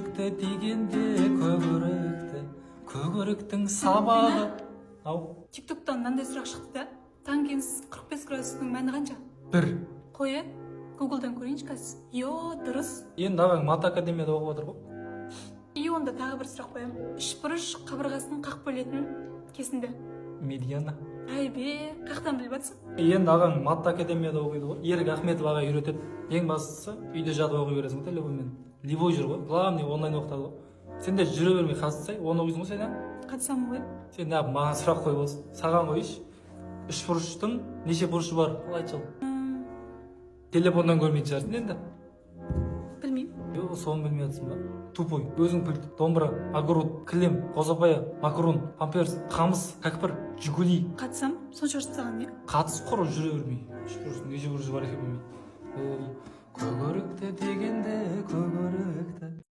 Көк дегенде, көк өрікті, көк өріктің сабағы ау. Тиктоктан мынандай сұрақ шықты да: тангенс 45 градустың мәні қанша? 1. Қой, е, Гуглдан көрейінші қазір. Йо, дұрыс. Енді ағаң мат академияда оқып жатыр ғой. И онда тағы бір сұрақ қоямын: үшбұрыш қабырғасын қақ бөлетін кесінді? Медиана. Әйбе, қаяқтан біліп жатсың? Енді ағаң мат академияда оқиды ғой, Ерік Ахметов ағай үйретеді. Ең бастысы, үйде жатып оқи бересің ғой телефонмен, любой жүр ғой. Главный, онлайн оқытады ғой. Сен де жүре бермей қатыссай, оны оқисың ғой сен, ә? Қатысамын ғой. Сен неғып маған сұрақ қойып отырсың? Саған қояйыншы: үшбұрыштың неше бұрышы бар? Ал, айтшы. Ал, телефоннан көрмейтін шығарсың енді. Білмеймін. Йо, соны білмей жатырсың ба? Тупой, өзің пульт, домбыра, огород, кілем, қозапая, макарон, памперс, қамыс, кәкпір, жигули. Қатысам. Сонша ұрысып тастаған не? Қатыс, құр жүре бермей. Үшбұрыштың неше бұрышы бар екен білмей. Ой, көк өрікті дегенде, көк өрікті.